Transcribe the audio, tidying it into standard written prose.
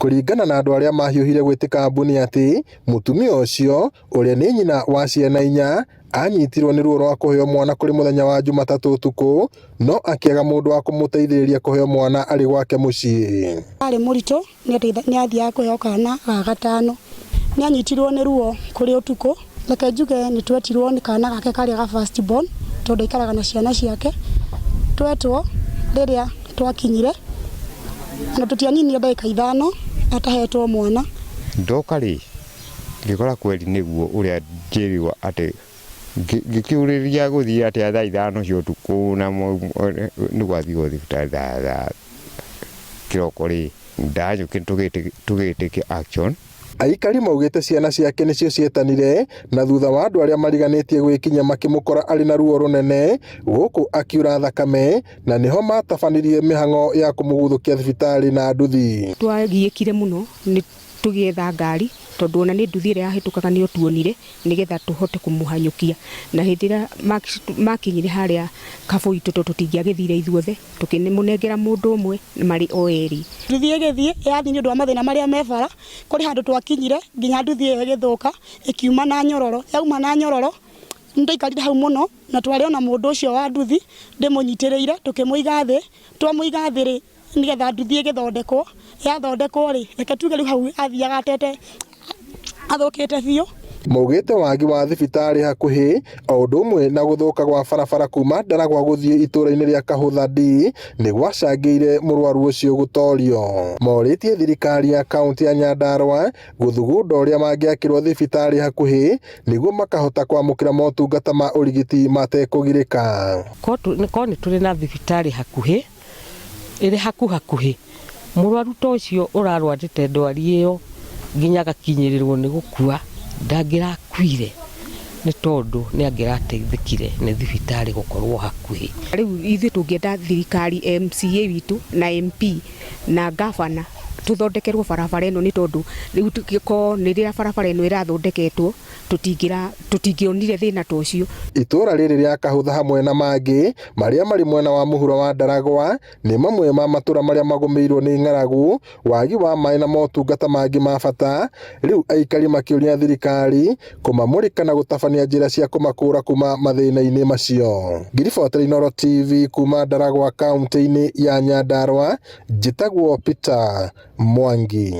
Kũringana na andũ arĩa mahiũhire gwĩtĩka mbuni atĩ mũtumia ũcio ũrĩa nĩ nyina wa ciana inya anyitirwo nĩ ruo rwa kũheo mwana kũrĩ mũthenya wa Jumatatũ ũtukũ no akĩaga mũndũ wa kũmũteithĩrĩria kũheo mwana arĩ gwake mũciĩ. Arĩ mũritũ nĩ athiaga kũheo kana ga gatano. Nĩ anyitirwo nĩ ruo kũrĩ ũtukũ. Reke njuge nĩ twetirwo nĩ kana gake karĩa ga first born tondũ aikaraga na ciana ciake. Twetwo rĩrĩa twakinyire na tũtianinire ndagĩka 5 atahetwo mwana. Ndoka rĩ, ngĩkora kweri nĩguo ũrĩa njĩrirwo atĩ ngĩkĩũrĩria gũthiĩ atĩa thaa 5 cia ũtukũ na nĩ gwathio thibitarĩ thaa kĩroko rĩ, ndanyũkire tũgĩtĩke action. Aikari maugĩte ciana ciake nĩcio cietanire na thutha wa andũ arĩa mariganĩtie gwĩkinya makĩmũkora arĩ na ruo rũnene gũkũ akiura thakame na nĩho matabanirie mĩhang'o ya kũmũguthũkia thibitarĩ na nduthi. Twagiĩkire mũno nĩ tũgĩetha ngari tondũ ona nĩ nduthi ĩrĩa yahĩtũkaga nĩyo tuonire nĩgetha tũhote kũmũhanyũkia na hĩndĩ ĩrĩa makinyire harĩa Kabũitũ tondũ tũtingĩagĩthire ithuothe tũkĩmũnengera mũndũ ũmwe marĩ o erĩ. Nduthi ĩgĩthiĩ yathiĩ nĩ ũndũ wa mathĩna marĩa me bara kũrĩ handũ twakinyire nginya nduthi ĩyo ĩgĩthũka ĩkiuma na nyororo yauma na nyororo nĩndaikarire hau mũno na twarĩ ona mũndũ ũcio wa nduthi ndĩmũnyitĩrĩire tũkĩmũiga thĩ twamũiga thĩ rĩ nĩgetha nduthi ĩgĩthondekwo yathondekwo rĩ reke tuge rĩu hau athiaga atete athũkĩte biũ. Maugĩte wagi wa thibitarĩ hakuhĩ o ũndũ ũmwe na gũthũka gwa barabara kuma Ndaragwa gũthiĩ itũũra-inĩ rĩa Kahũtha D nĩ gwacangĩire mũrwaru ũcio gũtorio. Morĩtie thirikari ya kaũntĩ ya Nyandarua gũthugunda ũrĩa mangĩakĩrwo thibitarĩ hakuhĩ nĩguo makahota kwamũkĩra motungata ma ũrigiti matekũgirĩka. Korwo nĩ tũrĩ na thibitarĩ hakuhĩ ĩrĩ hakuhakuhĩ, mũrwaru ta ũcio ũrarwarĩte ndwari ĩyo nginya agakinyĩrĩrwo nĩ gũkua ndangĩrakuire nĩ tondũ nĩ angĩrateithĩkire nĩ thibitarĩ gũkorwo hakuhĩ. Rĩu ithuĩ tũngĩenda thirikari MCA witũ na MP na ngabana tũthondekerwo barabara ĩno nĩ tondũ rĩu ko nĩ rĩrĩa barabara ĩno ĩrathondeketwo tũtingĩonire thĩna ta ũcio. Itũũra rĩrĩ rĩa Kahũtha hamwe na mangĩ marĩa marĩ mwena wa mũhuro wa Ndaragwa nĩ mamwe ma matũũra marĩa magũmĩirwo nĩ ng'aragu, wagi wa maĩ na motungata mangĩ ma bata, rĩu aikari makĩũria thirikari kũmamũrĩka na gũtabania njĩra cia kũmakũra kuma mathĩna-inĩ macio. Ngiribotera Inooro TV kuma Ndaragwa kaũntĩ-inĩ ya Nyandarua, njĩtagwo Peter Mwangi.